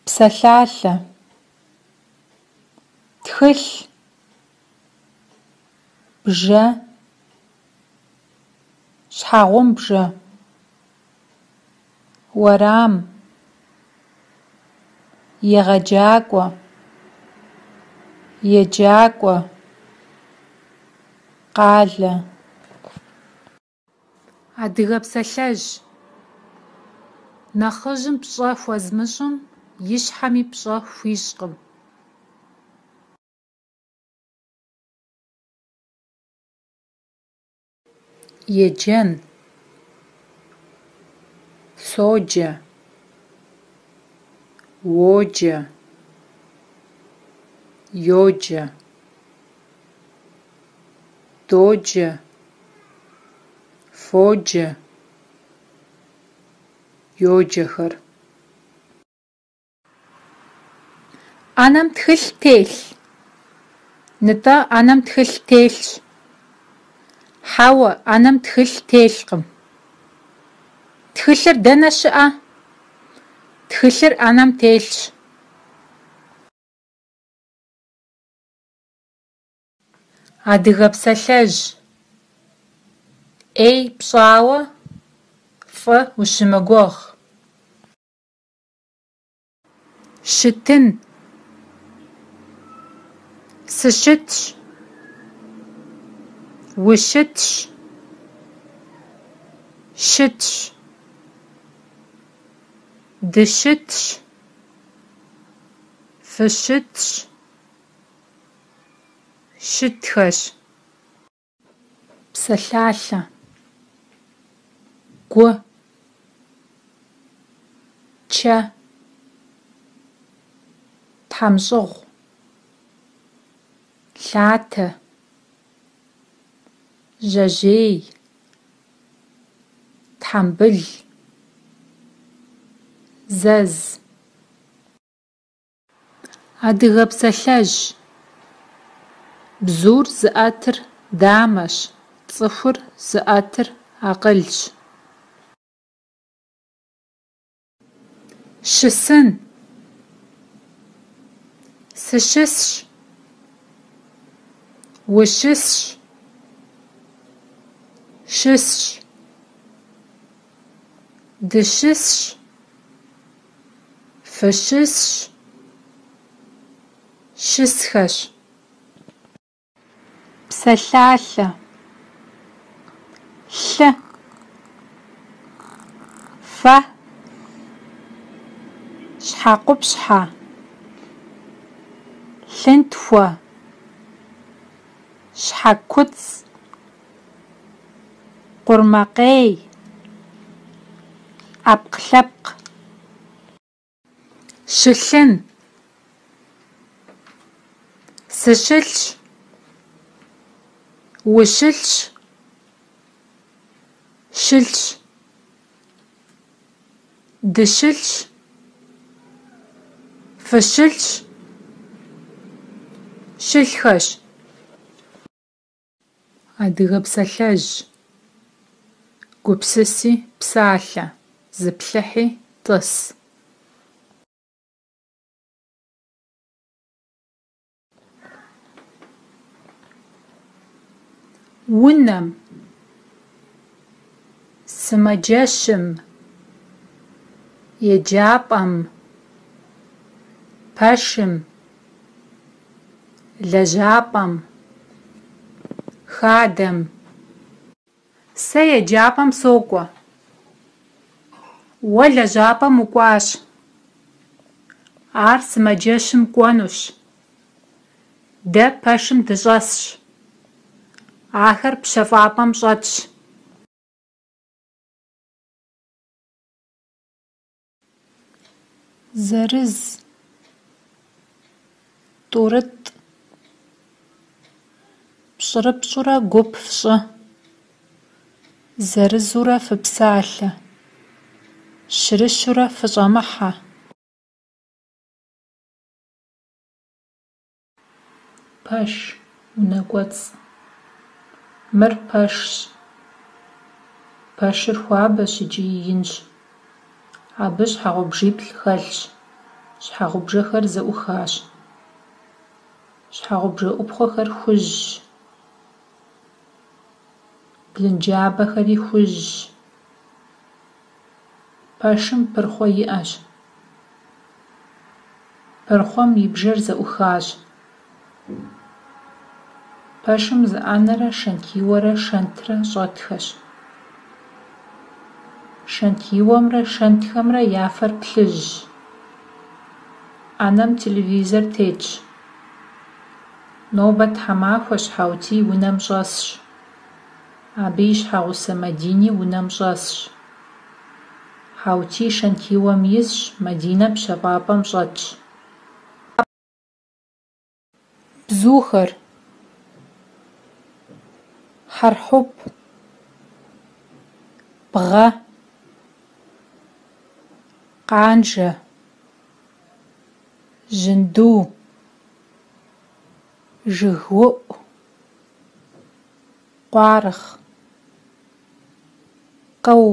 Псалъалъэ. Тхылъ. Бжэ. Щхьэгъубжэ. Уэрам. Егъэджакӏуэ. Еджакӏуэ. Къалэ. Адыгэ псалъэжь. Нэхъыжьым пщӏэ хуэзмыщӏым и щхьэми пщӏэ хуищӏкъым. Еджэн. Соджэ. Уоджэ. Йоджэ. Доджэ. Фоджэ. Йоджэхэр. Ӏэнэм тхылъ телъ? Нтӏэ, ӏэнэм тхылъ телъщ. Хьэуэ, ӏэнэм тхылъ телъкъым. Тхылъыр дэнэ щыӏэ? Тхылъыр ӏэнэм телъщ. Адыгэ псалъэжь. Ӏей пщӏауэ, фӏы ущымыгугъ. Щытын. Сыщытщ. Ущытщ. Щытщ. Дыщытщ. Фыщытщ. Щытхэщ. Псалъалъэ. Гу. Чэ. Тхьэмщӏыгъу. Лъатэ. Жьэжьей. Тхьэмбыл. Зэз. Адыгэ псалъэжь. Бзур зыӏэтыр дамэщ, цӏыхур зыӏэтыр акъылщ. Щысын. Сыщысщ. Ущысщ. Щысщ. Дыщысщ. Фыщысщ. Щысхэщ. Псалъалъэ. Лъы. Фэ. Щхьэкъупщхьэ. Лъынтхуэ. Щхьэкуцӏ. Къурмакъей. Ӏэпкълъэпкъ. Щылъын. Сыщылъщ. Ущылъщ. Щылъщ. Дыщылъщ. Фыщылъщ. Щылъхэщ. Адыгэ псалъэжь. Гупсыси псалъэ, зыплъыхьи тӏыс. Унэм. Сымаджэщым. Еджапӏэм. Пэшым. Лэжьапӏэм. Хадэм. Сэ еджапӏэм сокӏуэ. Уэ лэжьапӏэм укӏуащ. Ар сымаджэщым кӏуэнущ. Дэ пэшым дыщӏэсщ. Ахэр пщэфӏапӏэм щӏэтщ. Зырыз, тӏурытӏ, пщӏырыпщӏурэ гуп фщӏы, зырызурэ фыпсалъэ, щырыщурэ фыщӏэмыхьэ. Пэш, унэ кӏуэцӏ. Мыр пэшщ. Пэшыр хуабэщ икӏи инщ. Абы щхьэгъубжиплӏ хэлъщ. Щхьэгъубжэхэр зэӏухащ. Щхьэгъубжэӏупхъуэхэр хужьщ. Блынджабэхэри хужьщ. Пэшым пырхъуэ иӏэщ. Пырхъуэм и бжэр зэӏухащ. Пэшым зы ӏэнэрэ шэнтиуэрэ шэнтрэ щӏэтхэщ. Шэнтиуэмрэ шэнтхэмрэ я фэр плъыжьщ. Ӏэнэм телевизор тетщ. Нобэ тхьэмахуэщ, Хьэутий унэм щӏэсщ. Абы и щхьэгъусэ Мадини унэм щӏэсщ. Хьэутий шэнтиуэм исщ, Мадинэ пщэфӏапӏэм щӏэтщ. Бзухэр: хьэрхьуп, бгъэ, къанжэ, жьынду, жыгыуӏу, къуаргъ, къыу.